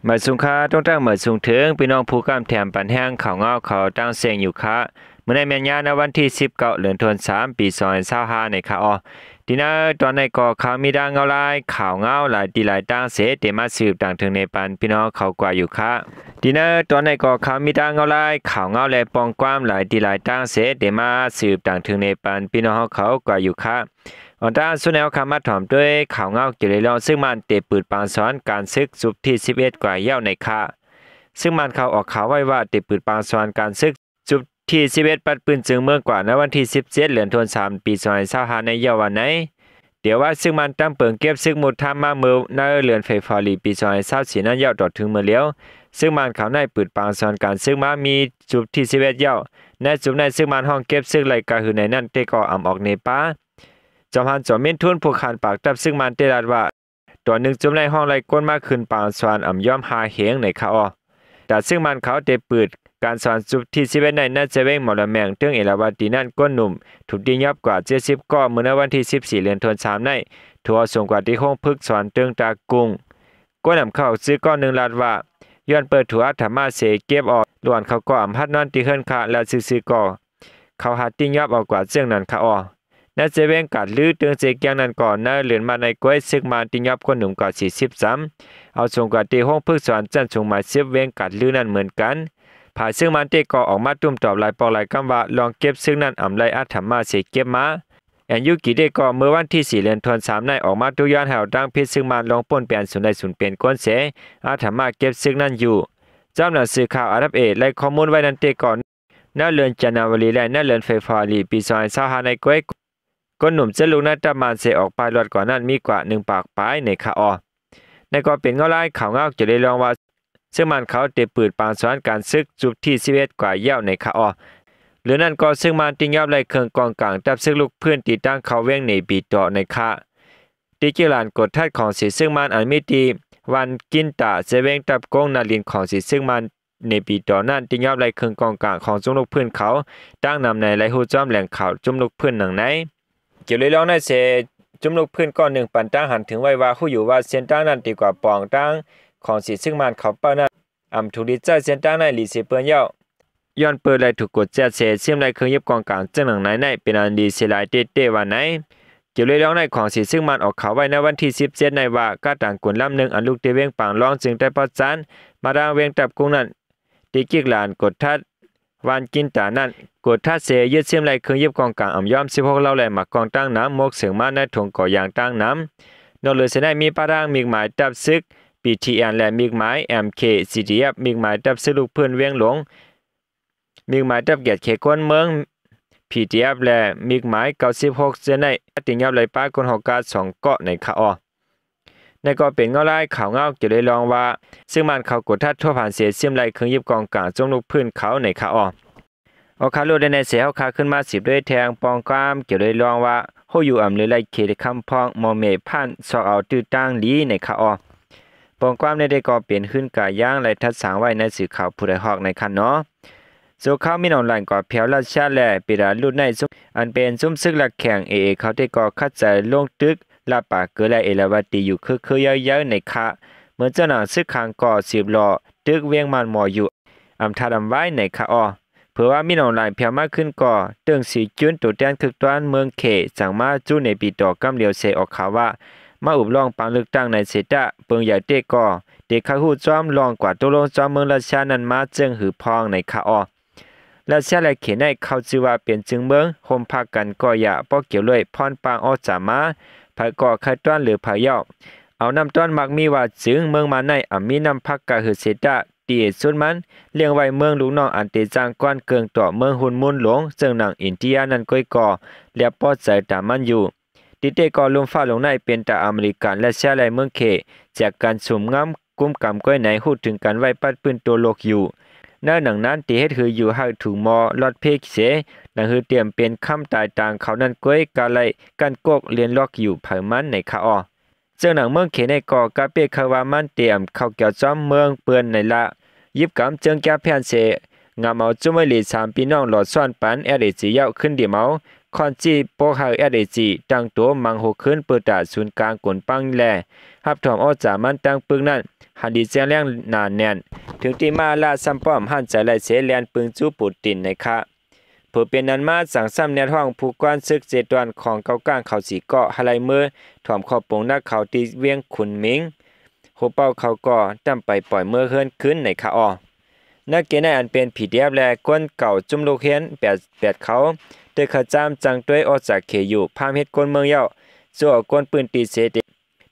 ໝາຍສູງຄ່າ ຕ້ອງຕັ້ງໝາຍສູງເຖິງ ພີ່ນ້ອງຜູ້ກຳແຖມປັນແຮງ ຂ່າວເງົາເຂົ້າຕັ້ງເສັງຢູ່ຄ່າ. ມື້ໃນແມ່ນຍາມໃນວັນທີສິບເກົ້າ ເດືອນທັນວາ ປີສອງພັນຊາວຫ້າ ນີ້ຄ່າ. ດີນະ ຕອນໃນກໍຂ່າວມີດາງເງົາລາຍ ຂ່າວເງົາຫຼາຍທີ່ຫຼາຍຕ່າງເສ ເຕມາສືບຕາງເທິງໃນປັນ ພີ່ນ້ອງເຂົາກວ່າຢູ່ຄ່າ. ດີນະ ຕອນໃນກໍຂ່າວມີດາງເງົາລາຍ ຂ່າວເງົາ ແລະ ປ້ອງກວາມຫຼາຍທີ່ຫຼາຍຕ່າງເສ ເຕມາສືບຕາງເທິງໃນປັນ ພີ່ນ້ອງເຮົາເຂົາກວ່າຢູ່ຄ່າ. ອອນຕາງສຸດແນວຄ່າ ມາຖອມດ້ວຍຂ່າວເງົາ ກ່ຽວເລື່ອງເຊິ່ງມັນເຕະປືດປາງສອນການເສິກ ຊຸບທີສິບເອັດ ກວ່າແລ້ວໃນຄ່າ. ເຊິ່ງມັນເຂົາອອກຂ່າວໄວ້ວ່າ ເຕະປືດປາງສອນການເສິກ ຊຸບທີສິບເອັດ ປັດປືນເຈີງເມືອງກວ່າ ໃນວັນທີສິບເຈັດ ເດືອນທັນວາ ປີສອງພັນຊາວຫ້າ ໃນເຍົາວານໃນ ດຽວວ່າເຊິ່ງມັນຕຳເປິງເກັບເສິກມຸດທຳມາເມືອໃນເດືອນເຟບຣາຣີ ປີສອງພັນຊາວສີ່ ນັ້ນເຍົາ ຕໍ່ເຖິງເມື່ອລຽວ ເຊິ່ງມັນເຂົາໃນປືດປາງສອນການເສິກມາມີຊຸບທີສິບເອັດເຍົາ. ໃນຊຸບໃນເຊິ່ງມັນຫ້ອງເກັບເສິກໄລ່ກະຫືໃນນັ້ນເຕກໍອຳອອກເນປາ. ຈອມພັນ ຈອມມິນທຸນ ຜູ້ຂັນປາກທັບເຊິ່ງມັນເຕລາດວ່າ ຕອນໜຶ່ງຈຸມໄດ້ຮ້ອງໄລ່ກົ້ນມາຂຶ້ນປາງສວນອຳຍ້ອມຫາເຮງໃນຄະອອ. ຕາເຊິ່ງມັນເຂົາເຕະປືດການສອນຈຸບທີສິບເອັດໃນ ໃນເຊເວັງໝໍລະແມງ ເທິງເອລາວະຕີນັ້ນ ກົ້ນໜຸ່ມຖືກຕິຍອບກວ່າເຈັດສິບກໍ ເມື່ອໃນວັນທີສິບສີ່ ເດືອນທັນວາ ໃນ ຖືກເອົາສົ່ງກວ່າທີ່ໂຮງຝຶກສອນເຕີງຕາກຸງ. ກ້ນອຳເຂົ້າຊື່ກ້ອນໜຶ່ງລາດວ່າ ຍ້ອນເປີດຖືອາດທຳມາເສເກັບອອກ ລ້ວນເຂົາກໍອຳຮັດນອນທີ່ເຮືອນຄາ ແລະ ຊື່ໆກໍ ເຂົາຫາຕິຍອບເອົາກວ່າເຊິ່ງນັ້ນຄະອອ. ໃນເຊເວັງກາດລື ເຕີງເຊກຽງນັ້ນກໍ ໃນເດືອນມາດໃນກ້ວຍ ເຊິ່ງມາຕິຍອບກົ້ນໜຸ່ມກວ່າສີ່ສິບສາມ ເອົາສົ່ງກວ່າທີ່ໂຮງຝຶກສອນຊັ້ນສູງໝາຍສິບ ເວັງກາດລືນັ້ນເໝືອນກັນ. ຝ່າຍເຊິ່ງມັນເຕກໍອອກມາຕຸ້ມຕອບຫຼາຍປອກຫຼາຍກຳວ່າ ລອງເກັບເຊິ່ງນັ້ນອຳໄລ່ອາດທຳມາເສເກັບມາ. ແອນຢູກິເຕກໍ ເມື່ອວັນທີສີ່ ເດືອນທັນວາ ໃນອອກມາຕຸກຍ້ອນໃຫ້ເອົາຕັ້ງເພຈເຊິ່ງມັນລອງປົ້ນແປນສູນໄດ້ສູນເປັນກົ້ນເສ ອາດທຳມາເກັບເຊິ່ງນັ້ນຢູ່. ຈອມໜັງສືຂ່າວ ອາ ເອ ໄດ້ຂໍ້ມູນໄວ້ນັ້ນເຕກໍ ໃນເດືອນຈັນນາວາຣີ ແລະ ໃນເດືອນເຟບຣາຣີ ປີສອງພັນຊາວຫ້າ ໃນກ້ວຍ ກົ້ນໜຸ່ມເຈັດລູກໃນຕັບມານເສອອກປາຍລອດກວ່ານັ້ນມີກວ່າໜຶ່ງປາກປາຍໃນຄະອອ. ໃນກໍເປັນເງົາລາຍຂ່າວເງົາກ່ຽວເລື່ອງວ່າ ເຊິ່ງມັນເຂົາເຕະປືດປາງສອນການເສິກຈຸບທີສິບເອັດກວ່າແລ້ວໃນຄະອອ. ຫຼືນັ້ນກໍເຊິ່ງມັນຕິຍອບໄລ່ເຄື່ອງກອງກາງ ຕັບເສິກລຸກພື້ນຕິດຕັ້ງເຂົ້າເວັງເນປີໂຕໃນຄະ. ຕິກິລານກົດທັດຂອງສີເຊິ່ງມັນ ອັນມີທີ່ວັນກິນຕາ ເຊເວັງຕັບກົງນາລິນຂອງສີເຊິ່ງມັນ ເນປີໂຕນັ້ນ ຕິຍອບໄລ່ເຄື່ອງກອງກາງຂອງຈຸມລຸກພື້ນເຂົາ ຕັ້ງນຳໃນໄລຮູ້ຈອມແຫຼ່ງຂ່າວຈຸມລຸກພື້ນໜັງໃນ. ກ່ຽວເລື່ອງໃນເສ ຈຸມລຸກພື້ນກ້ອນໜຶ່ງປັນຕັ້ງຫັນເຖິງໄວ້ວ່າ ຮູ້ຢູ່ວ່າເສັ້ນທາງນັ້ນຕິກວ່າປອງທາງຂອງສີເຊິ່ງມັນເຂົາເປົ້ານັ້ນ ອຳຖືດີໃຈເສັ້ນທາງໃນລີເຊເປິນເຍົາ ຍ້ອນເປີດໄດ້ຖືກກົດແຈດເສ ຊິມໄດ້ເຄື່ອງຍຶບກອງກາງເຊິ່ງໜັງໃນໃນ ເປັນອັນດີເສຫຼາຍເຕເຕວ່າໃນ. ກ່ຽວເລື່ອງໃນຂອງສີເຊິ່ງມັນອອກຂ່າວໄວ້ໃນວັນທີສິບເຈັດໃນວ່າ ກາຕັງກຸນລຳໜຶ່ງ ອັນລຸກທີ່ເວັງປາງລອງ ຈຶ່ງໄດ້ປະຈານມາທາງເວັງຕັບກຸງນັ້ນ ຕິກິກລານກົດທັດ ວານກິນຕານັ້ນ ກົດທັດເສ ຍຶດຊິມໄດ້ເຄື່ອງຢິບກອງກາງອຳຍອມສິບຫົກເຫຼົ່າ ແລະ ໝາກກ້ອງຕ່າງນຳ ໝວກເສີງມ້າໃນຖົງກໍຢ່າງຕ່າງນຳ. ນອກເຫຼືອເສຍໃນມີປະທາງມິກໝາຍຕັບຊຶກ ບີທີເອັນ ແລະ ມິກໝາຍ ເອັມເຄ ຊີດີເອັຟ ມິກໝາຍຕັບຊຶກລູກພື້ນວຽງຫຼວງ ມິກໝາຍຕັບກຽດເຂດຄົນເມືອງ ພີທີເອັຟ ແລະ ມິກໝາຍເກົ້າສິບຫົກເສຍໃນ ຕິຍອບໄລ່ປາກົນຫົກກາສອງເກາະໃນຄະອອ. ໃນກໍເປັນເງົາລາຍຂ່າວເງົາກ່ຽວເລື່ອງວ່າ ຊຶ່ງມັນເຂົາກົດທັດທົ່ວຜ່ານເສຍຊິມໄລ່ເຄື່ອງຢິບກອງກາງຈຸມລູກພື້ນເຂົາໃນຄະອອ. ອອກຂ່າວໂລດແລະໃນເສຍເຮົາຄາຂຶ້ນມາສິບດ້ວຍແທງປອງຄວາມກ່ຽວເລື່ອງວ່າ ໂຮຢູ່ອຳເລີໄລເຂດຄຳພອງມໍເມພານຊອກເອົາຕື້ຕ່າງລີໃນຄະອ. ປອງຄວາມໃນໄດ້ກໍເປັນຂຶ້ນກາຍາງ ແລະ ທັດສາງໄວ້ໃນສື່ຂ່າວຜູ້ໃດຮອກໃນຄັນເນາະ. ໂຊຂ່າວມິນອອນລາຍກໍແຜວລາຊຽ ແລະ ເບລາຣຸດໃນ ອັນເປັນຊຸມຊຶກລັກແຂ່ງເອເອເຂົາໄດ້ກໍຂັດໃຈລົງຕຶກລາປາເກີ ແລະ ເອລາວະຕີຢູ່ຄືໆເຍີ້າໆໃນຄະ. ເໝືອນເຈົ້າໜັງຊຶກຄັງກໍສືບຫຼໍ່ຕຶກວຽງມານມໍຢູ່ ອຳທັດອຳໄວ້ໃນຄະອ. ເຜີວ່າມິນອອນລາຍແຜວມາຂຶ້ນກໍ ເຕີງສີຈຸນ ໂຕແທນຄຶກຕານເມືອງເຂ ສັ່ງມາຈຸເນປີຕໍ່ກຳຫຼຽວເສອອກຂ່າວວ່າ ມາອຸບລອງປັງເລືອກຕັ້ງໃນເສຕະ ເປິງໃຫຍ່ເຕະກໍ ເຕໄຄຮູ້ຈອມລອງກວ່າຕົກລົງຈອມເມືອງລາຊຽນັ້ນມາເຈິງຫືອພອງໃນຄະອ. ລາຊຽ ແລະ ເຂດໃນເຂົາຈື່ວ່າເປັນຈຶ່ງເມືອງ ໂຮມພາກັນກໍຢ່າ ບໍ່ກ່ຽວດ້ວຍພອນປາງອອກຈາມາ ໃຜກໍໄຄຕ້ອນຫຼືເຜາເຍົາ ເອົານ້ຳຕ້ອນມັກມີວ່າຈຶ່ງເມືອງມາໃນອຳມີນ້ຳພັກກະຫືເສຕະ ຕີເອດສຸດມັນ ລ້ຽງໄວ້ເມືອງລູກນ້ອງອັນເຕຈ້າງກ້ອນເກີງຕໍ່ເມືອງຮຸນມຸນຫຼົງ ເຊິ່ງໜັງອິນເດຍນັ້ນກ້ອຍກໍ ແລະ ພໍໃຈຕາມມັນຢູ່. ຕິເຕະກໍລຸ່ມຟ້າຫຼົງໃນເປັນຕາອາເມລິກັນ ແລະ ເຊຍ ແລະ ເມືອງເຂ ແຈກກັນຊຸມງາມ ກຸມກຳກ້ອຍໃນ ຮູ້ເຖິງກັນໄວ້ປັດປືນໂຕໂລກຢູ່. ໃນໜັງນັ້ນ ທີ່ເຮັດຄືຢູ່ໃຫ້ຖືມໍລອດເພກເສ ໜັງຄືຕຽມເປັນຄຳຕາຍຕາງເຂົານັ້ນກ້ອຍ ກະໄລ່ກັ້ນກົກລຽນລອກຢູ່ໃຜມັນໃນຄະອ. ເຊິ່ງໜັງເມືອງເຂໃນກໍກະເປກໄຄວ່າມັນຕຽມເຂົ້າກ່ຽວຈ້ອມເມືອງເປິນໃນລະ ຢິບກຳເຈິງແກ້ແຜ່ນເສ ງາມເອົາຈຸ້ມໄວ້ຫຼີສາມພີ່ນ້ອງຫຼອດຊ້ອນປັນ ແອດເອຈີເຍົາຂຶ້ນດີເມົາ ຄ້ອນຈີ້ໂປ້ໃຫ້ ເອສເອຈີ ຕັ້ງໂຕມັງຫົກຄືນ ເປີດຕາສູນກາງກົນປັງ ແລະ ຮັບຖອມອໍຈາມັນຕັ້ງປຶກນັ້ນ ຫັນດີແຈ້ງແລງໜາແໜ້ນ. ເຖິງຕີມາລາຊຳປ້ອມ ຫັນໃຈໄລ່ເສ ແລ່ນປຶງຈູປູຕິນໃນຄະ. ເຜີເປັນນັ້ນມາ ຈັ່ງຊ້ຳແນດຮ້ອງຜູ້ກວານເສິກເຈດວັນຂອງເກົາກາງເຂົາສີ່ເກາະ ໃຫ້ໄລ່ມືຖອມຂອບປົງນັກເຂົາທີ່ວຽງຂຸນໝິງ. ໂຮເປົ່າເຂົາກໍຕຳໄປປ່ອຍເມືອເຮືອນຄືນໃນຄະອໍ. ນັກເກນໃນອັນເປັນ ພີດີເອັຟ ແລະ ກົນເກົ່າຈຸ້ມລູກຮຽນແປດ ແປດເຂົາ ໄດ້ເຂົ້າຈ້າມຈັ່ງຕົວອອກຈາກເຂດຢູ່ ພາມເຮັດກົນເມືອງເຍົາ ໂຈເອົາກົນປືນຕີເສ ເຕ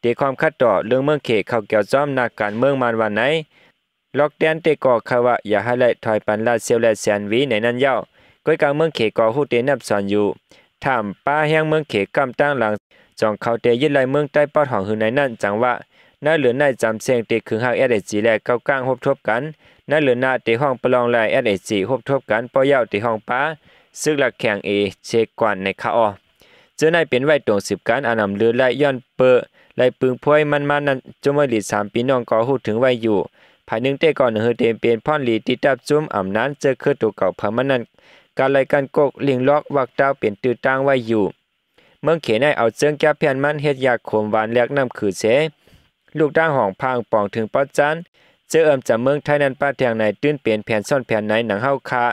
ເຕຄວາມຂັດຕໍ່ເລື່ອງເມືອງເຂດເຂົ້າກ່ຽວຈ້ອມນັກການເມືອງມານວ່າໃນ. ລັອກແດນເຕກໍຄາດວ່າ ຢາກໃຫ້ໄລ່ຖອຍປັນລາດຊຽວ ແລະ ແສນຫວີໃນນັ້ນເຍົາ. ກ້ອຍກາງເມືອງເຂດກໍຮູ້ເຕນັບສອນຢູ່ ຖ້າມປ້າແຮງເມືອງເຂດກ້ຳຕັ້ງຫຼັງ ຈອງເຂົາເຕຍຶດໄລ່ເມືອງໃຕ້ປອດຫ້ອງຫື່ນໃນນັ້ນ ຈັ່ງວ່າ ໃນເດືອນໃນຈຳເຊງເຕຂຶງຮັກ ເອສເອຈີ ແລະ ເກົາກາງຮົບທົບກັນ. ໃນເດືອນໜ້າເຕຮ້ອງປະລອງໄລ່ ເອສເອຈີ ຮົບທົບກັນ ພໍເຍົາເຕຫ້ອງປ້າ ເສິກລະແຂ່ງເອເຊກວນໃນຄະອໍ. ເຈີໃນເປັນໄວ້ຕົງສືບກັນ ອັນອຳລືໄລ່ຍ້ອນເປີໄລ່ປຶງພວຍມັນມານັ້ນ ຈຸມໄວລີສາມພີ່ນ້ອງກໍຮູ້ເຖິງໄວ້ຢູ່. ຝ່າຍໜຶ່ງເຕກໍໜັງຮືເຕເປັນພອນລີຕິດຕັບຈຸມອຳນານ ເຈີຄືໂຕເກົ່າເຜາມັນນັ້ນ ການໄລ່ກັ້ນກົກ ລິງລັອກ ວັກຕາວເປັນຕື້ຕ່າງໄວ້ຢູ່. ເມືອງເຂດໃນເອົາເຈີງແກ້ວພຽນມັນເຮັດຢາຂົມຫວານແລກນ້ຳຂືເສ ລູກຕ່າງຫ້ອງພາງປອງເຖິງປອດຈານ ເຈີເອື້ອມຈຳເມືອງໄທນັ້ນປະແທງໃນ ຕື່ນເປັນແຜນຊ້ອນແຜນໃນໜັງເຮົາຄາ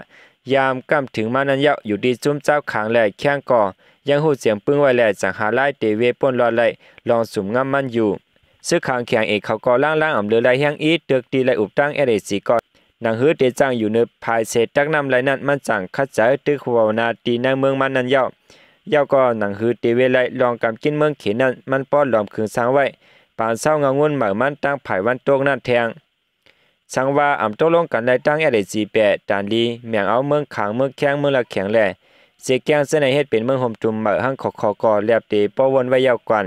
ຍາມກ້ຳເຖິງມານັ້ນເຍົາ. ຢູ່ທີ່ຊຸມເຈົ້າຂາງ ແລະ ແຂ້ງກໍຍັງຮູ້ສຽງປຶ້ງໄວ້ແລະ ຈັ່ງຫາລາຍເຕເວປົນລອດໄລ່ລອງສຸມງຳມັນຢູ່. ຊຶກຂາງແຂງເອເຂົາກໍລ້າງໆອຳເລີໄລ່ແຮງອີ ຕຶກທີ່ໄລ່ອຸບຕັ້ງ ເອສເອຈີ ກໍໜັງຮືເຕຈັ່ງຢູ່ເນີພາຍເສຕັກນ້ຳໄລ່ນັ້ນ ມັນຈັ່ງຂັດໃຈຕຶກຫົວໜ້າທີ່ໃນເມືອງມັນນັ້ນເຍົາ. ເຍົາກໍໜັງຮືເຕເວໄລ່ລອງກຳກິນເມືອງເຂດນັ້ນ ມັນປ້ອນລອມຄຶງສ້າງໄວ້ ປານເຊົາເງົາງຸ່ນໃໝ່ມັນຕັ້ງພາຍວັນຕົກນັ້ນແທງ. ສັງວ່າອຳຕົກລົງກັນໄດ້ຕັ້ງ ເອສເອຈີ ແປດ ຕານລີ ແໝງເອົາເມືອງຂາງ ເມືອງແຂ້ງ ເມືອງລະແຂງ ແລະ ເຊແກ້ງ ເຊິ່ງໄດ້ເຮັດເປັນເມືອງໂຮມທຸມໃໝ່ ທັງຂອກຂອກກໍແລບເຕປ້ອວົນໄວ້ຍາວກວ່າ.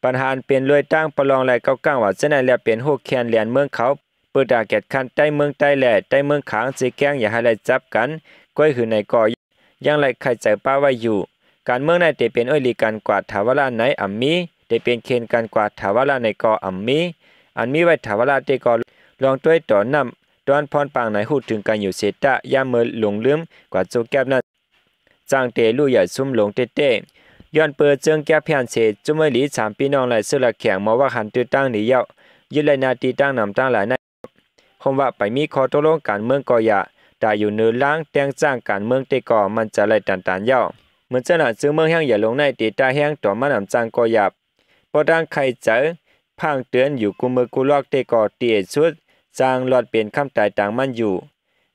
ບັນຫາອັນເປັນລວຍຕັ້ງປະລອງ ແລະ ເກົາກາງວ່າ ເຊິ່ງໄດ້ແລບເປັນຮູບແຄນແລນເມືອງເຂົາ ເປີດຕາແກດຄັນໃຕ້ເມືອງໃຕ້ ແລະ ໃຕ້ເມືອງຂາງ ເຊແກ້ງ ຢ່າໃຫ້ໄລ່ຈັບກັນ ກ້ອຍຫືໃນກໍ ຍັງໄລ່ໄຂ່ໃຈປ້າໄວ້ຢູ່. ການເມືອງໃນເຕເປັນອ້ອຍຫຼີກັນກວ່າຖາວະລະໃນອຳມີ ເຕເປັນເຂນກັນກວ່າຖາວະລະໃນກໍອຳມີ ອັນມີໄວ້ຖາວະລະເຕກໍລອງຕົວຕໍ່ນ້ຳ ດອນພອນປາງໃນຮູ້ເຖິງກັນຢູ່ເສຕະ ຍາມເມີຫຼົງລືມກວ່າໂຈແກັບນັ້ນ ຈັ່ງເຕລຸໃຫຍ່ຊຸມຫຼົງເຕໆ. ຍ້ອນເປີເຈີງແກ້ວພຽນເສ ຈຸມໄວລີສາມພີ່ນ້ອງ ແລະ ເຊລະແຂງ ໝໍວັກຫັນຕື້ຕັ້ງດີເຍົາ ຍຶດໄລ່ໜ້າທີ່ຕັ້ງນຳຕັ້ງຫຼາຍໃນ ໂຮມວ່າໄປມີຂໍ້ຕົກລົງການເມືອງກໍຢ່າ ຕາຢູ່ເນີລາງແຕ່ງຈ້າງການເມືອງເຕກໍມັນຈະໄລ່ຕັນຕານເຍົາ. ເໝືອນເຈົ້າໜ້າເຊິ່ງເມືອງແຮງຢາລົງໃນເຕຕາແຮງຕໍ່ມັນອຳຈັ່ງກໍຢ່າ ບໍ່ຕັ້ງໄຂ່ໃຈ ພາງເຕືອນຢູ່ກູເມືອກູລອກເຕກໍຕີເອດສຸດ ຈ້າງລອດເປັນຄຳຕາຍຕາງມັນຢູ່.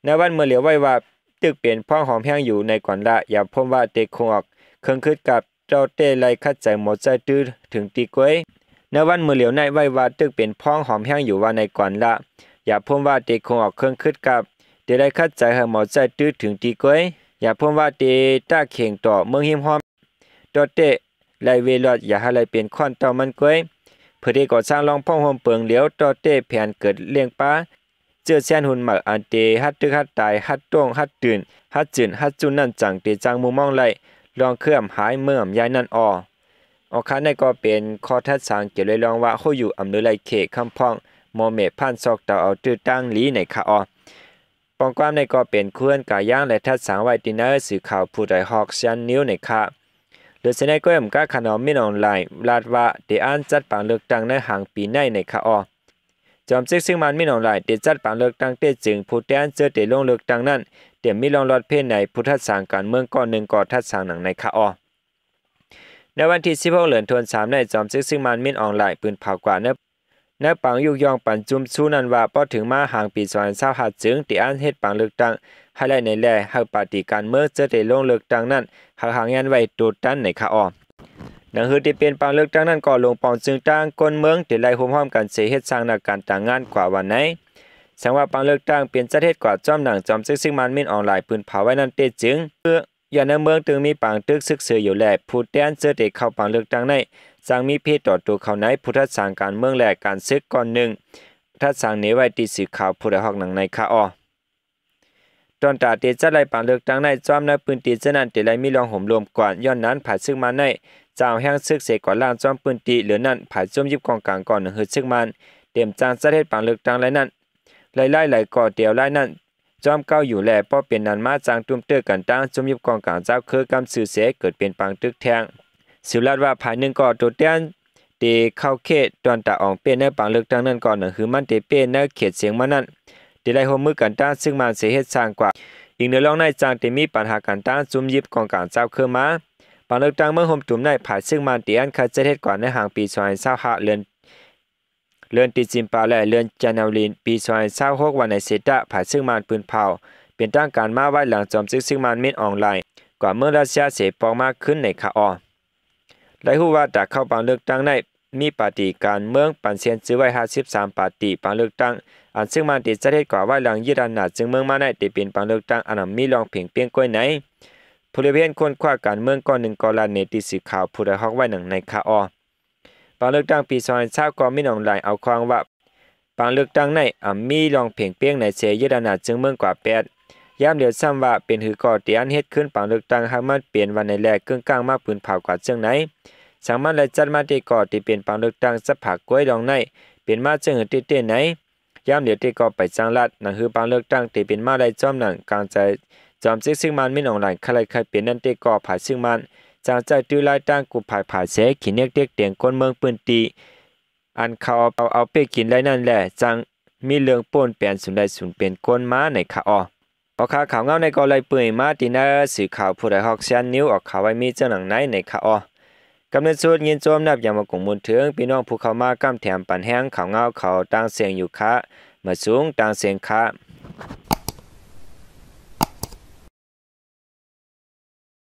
ໃນວັນມື້ຫຼຽວໄວ້ວ່າ ຕຶກເປັນພອງຫອມແຮງຢູ່ໃນກວນລະ ຢ່າພົມວ່າເຕຄົງອອກເຄື່ອງຄຶດກັບ ເຈົ້າເຕໄລ່ຂັດໃຈໝໍໃຈຕື້ເຖິງຕີກວຍ. ໃນວັນມື້ຫຼຽວໃນໄວ້ວ່າ ຕຶກເປັນພອງຫອມແຮງຢູ່ວ່າໃນກວນລະ ຢ່າພົມວ່າເຕຄົງອອກເຄື່ອງຄຶດກັບ ເຕໄລ່ຂັດໃຈໃຫ້ໝໍໃຈຕື້ເຖິງຕີກວຍ. ຢ່າພົມວ່າເຕຕາເຂ່ງຕໍ່ເມືອງຮິມຮອມ ຕໍ່ເຕໄລ່ເວລອດ ຢ່າໃຫ້ໄລ່ເປັນຂ້ອນເຕົ້າມັນກວຍ. ເພື່ອເຕກໍ່ສ້າງລອງພ້ອມໂຮມເປິງຫຼຽວ ຕໍ່ເຕແຜນເກີດລ້ຽງປາ ເຈີແຊນຮຸ່ນໃໝ່ ອັນເຕຮັດຕຶກຮັດຕາຍ ຮັດໂຕ້ງ ຮັດຕື່ນ ຮັດຈືນ ຮັດຈຸນນັ້ນ ຈັ່ງເຕຈ້າງມຸມມອງໄລ່ລອງເຄື່ອມຫາຍເມືອງອຳຍາຍນັ້ນອໍ. ອໍ ຄະ ນັ້ນກໍເປັນຂໍ້ທັດສາງກ່ຽວລອຍລອງວ່າ ໂຮຢູ່ອຳເລີໄລເຂດຄຳພອງ ໝໍເມພານຊອກເຕົາເອົາຕື້ຕັ້ງຫຼີໃນຄະອໍ. ປ້ອງກວ້າມໃນກໍເປັນເຂື່ອນກາຍາງ ແລະ ທັດສາງໄວ້ທີ່ໃນສື່ຂ່າວຜູ້ໃດຮອກ Shan News ໃນຄະ. ເຫຼືອເສຍໃນກໍອຳກາຂະໜອມມິນອອນລາຍ ລາດວ່າເຕອານຈັດປາງເລືອກຕັ້ງໃນຫາງປີໃນໃນຄະອໍ. ຈອມເຈັກຊຶກມານມິນອອນລາຍ ເຕຈັດປາງເລືອກຕັ້ງເຕຈຶ່ງ ຜູ້ແທນເຈີເຕລົງເລືອກຕັ້ງນັ້ນ ເຕມີລອງລອດເພໃນ ຜູ້ທັດສາງການເມືອງກໍໜຶ່ງກໍທັດສາງໜັງໃນຄະອໍ. ໃນວັນທີສິບຫົກ ເດືອນໂທນສາມໃນ ຈອມເຈັກຊຶກມານມິນອອນລາຍ ປືນເຜົາກວ່າໃນ ໃນປາງຍຸກຍ່ອງປັນຈຸມຊູນັ້ນວ່າ ພໍເຖິງມາຫາງປີສອງພັນຊາວຫ້າຈຶ່ງ ເຕອານເຮັດປາງເລືອກຕັ້ງໃຫ້ໄດ້ໃນແລ ໃຫ້ປາຕີການເມືອງເຈີເຕລົງເລືອກຕັ້ງນັ້ນ ໃຫ້ຫາງງານໄວ້ໂຕຕັນໃນຄະອໍ. ໜັງຮືເຕເປັນປາງເລືອກຕັ້ງນັ້ນກໍລົງປອງຈຶ່ງຕັ້ງຄົນເມືອງ ເຕໄລ່ໂຮມພ້ອມກັນເສເຮັດສ້າງນັກການຕາງງານກວ່າວ່າໃນ. ສັງວ່າປາງເລືອກຕັ້ງເປັນຈັດເຮັດກວ່າ ຈ້ອມໜັງຈອມເຈັກຊຶກມານມິນອອນລາຍ ປືນເຜົາໄວ້ນັ້ນເຕຈຶ່ງ ຍ້ອນໃນເມືອງຕຶງມີປາງຕຶກຊຶກເສີຢູ່ແລ ຜູ້ແທນເຈີເຕເຂົ້າປາງເລືອກຕັ້ງໃນ ຈັ່ງມີເພຕໍ່ໂຕເຂົາໃນ ຜູ້ທັດສາງການເມືອງ ແລ ການຊຶກກ່ອນໜຶ່ງ ທັດສາງເນໄວ້ທີ່ສື່ຂ່າວຜູ້ໃດຮອກໜັງໃນຄະອໍ. ຕອນຕາເຕຈັດໄລ່ປາງເລືອກຕັ້ງໃນ ຈ້ອມໃນພື້ນທີ່ເຊັ່ນນັ້ນ ເຕໄລ່ມີລອງໂຫມລົມກວ່າ ຍ້ອນນັ້ນ ຝ່າຍຊຶກມາໃນ ຈະເອົາແຮງຊຶກເສກວາດລ້າງຈ້ອມພື້ນທີ່ ເຫຼືອນັ້ນ ຝ່າຍຈຸ້ມຍຶບກອງກາງກໍໜັງຮືຊຶກມານ ເຕມຈ້າງຈັດເຮັດປາງເລືອກຕັ້ງໄລ່ນັ້ນ ໄລ່ໆ ໄລ່ກໍເຕເອົາໄລ່ນັ້ນ ຈອມເກົ່າຢູ່ແລະ ພໍເປັນນັ້ນມາຈັ່ງຕຸ້ມເຕີກັນຕັ້ງຊຸມຍຶດກອງກາງເຈົ້າຄືກຳຊື່ເສ ເກີດເປັນປາງຕຶກແທງ. ສິວລັດວ່າ ຝ່າຍໜຶ່ງກໍໂຕແທນ ທີ່ເຂົ້າເຂດດອນຕາອອງເປ້ໃນປາງເລືອກຕັ້ງນັ້ນກໍໜັງຄືມັນເຕເປ້ໃນເຂດຊຽງມານັ້ນ ທີ່ໄດ້ຮ່ວມມືກັນຕ້ານຊຶກມານເສເຮັດສ້າງກວ່າ. ອີງເໜືອລອງໃນຈັ່ງທີ່ມີບັນຫາກັນຕ້ານຊຸມຢິບກອງກາງເຈົ້າຄືມາ ປາງເລືອກຕັ້ງເມືອງໂຮມຕຸມໃນ ຝ່າຍຊຶກມານທີ່ອັນຄາເຈັດເຮັດກວ່າໃນຫາງປີສອງພັນຊາວຫ້າ ເດືອນ ເດືອນຕິຈິມປາ ແລະ ເດືອນຈານວາຣີປີສອງພັນຊາວຫົກ ວ່າໃນເສຕະ ຝ່າຍຊຶກມານປືນເຜົາ ເປັນທາງການມາໄວ້ຫຼັງຈອມຊຶກຊຶກມານມິນອອງລາຍ ກວ່າເມືອງຣັດເຊຍເສປອກມາຄືນໃນຄາອໍ. ໄດ້ຮູ້ວ່າຕາເຂົ້າປາງເລືອກຕັ້ງໃນ ມີປາຕີການເມືອງປັນເຊນຈື່ໄວ້ຫ້າສິບສາມປາຕີປາງເລືອກຕັ້ງ ອັນຊຶກມານທີ່ຈັດເຮັດກວ່າໄວ້ຫຼັງຍຶດອຳນາດເຊິ່ງເມືອງມາໃນ ທີ່ເປັນປາງເລືອກຕັ້ງອັນມີລອງເພງເປ້ງກ້ວຍໃນ. ຜູ້ລຽບເຫັນຄົ້ນຄວ້າການເມືອງກ່ອນໜຶ່ງກໍລາຍງານໃນທີ່ສື່ຂ່າວຜູ້ດອຍຮອກໄວ້ໜັງໃນຄາອໍ. ປາງເລືອກຕັ້ງປີສອງພັນຊາວ ກໍມີໜອງຫຼາຍເອົາຄວາງວ່າ ປາງເລືອກຕັ້ງໃນອຳມີລອງເພງເປ້ງໃນເຊຍຶດອຳນາດເຊິ່ງເມືອງກວ່າແປດ ຍາມດຽວຊ້ຳວ່າເປັນຫືກໍທີ່ອັນເຮັດຄືນປາງເລືອກຕັ້ງໃຫ້ມັນເປັນວັນໃນແລກເກິ່ງກ້າງມາປືນເຜົາກວ່າເຊິ່ງໃນ ສັງມັນໄດ້ຈັດມາແຕ່ກໍທີ່ເປັນປາງເລືອກຕັ້ງສະພາກ້ວຍລອງໃນ ເປັນມາເຊິ່ງຫືເຕເຕໃນ ຍາມດຽວແຕ່ກໍໄປຈ້າງລັດ ໜັງຫືປາງເລືອກຕັ້ງທີ່ເປັນມາໄດ້ຈອມໜັງກາງໃຈ ຈອມຊຶກຊຶກມານມິນອອງລາຍ ຄະໄລຄະເປັນນັ້ນແຕ່ກໍ ຝ່າຍຊຶກມານ ຈັ່ງໃຈຕື້ລາຍຕ່າງກຸບພາຍພາເສ ຂີ້ເໜັກເຕັກເຕງຄົນເມືອງພື້ນທີ່ ອັນເຂົາເອົາເປັກກິນໄລ່ນັ້ນແຫຼະ ຈັ່ງມີເລື່ອງໂປ່ນແປນສູນໄດ້ສູນເປັນກົ້ນມາໃນຄາອໍ. ອອກຂ່າວ ຂ່າວເງົາໃນກໍໄລ່ເປີດມາທີ່ໜ້າສື່ຂ່າວຜູ້ດອຍຮອກແຊນນິວ ອອກຂ່າວໄວ້ມີເຈົ້າໜັງໃນໃນຄາອໍ. ກຳເນີດສຸດຍິນຊົມນັບຢ່າງມາກົງມູນເຖິງ ພີ່ນ້ອງຜູ້ເຂົ້າມາກ້ຳແຖມປັນແຮງຂ່າວເງົາເຂົາຕ່າງເສັງຢູ່ຄະ ມາສູງຕ່າງເສັງຄະ.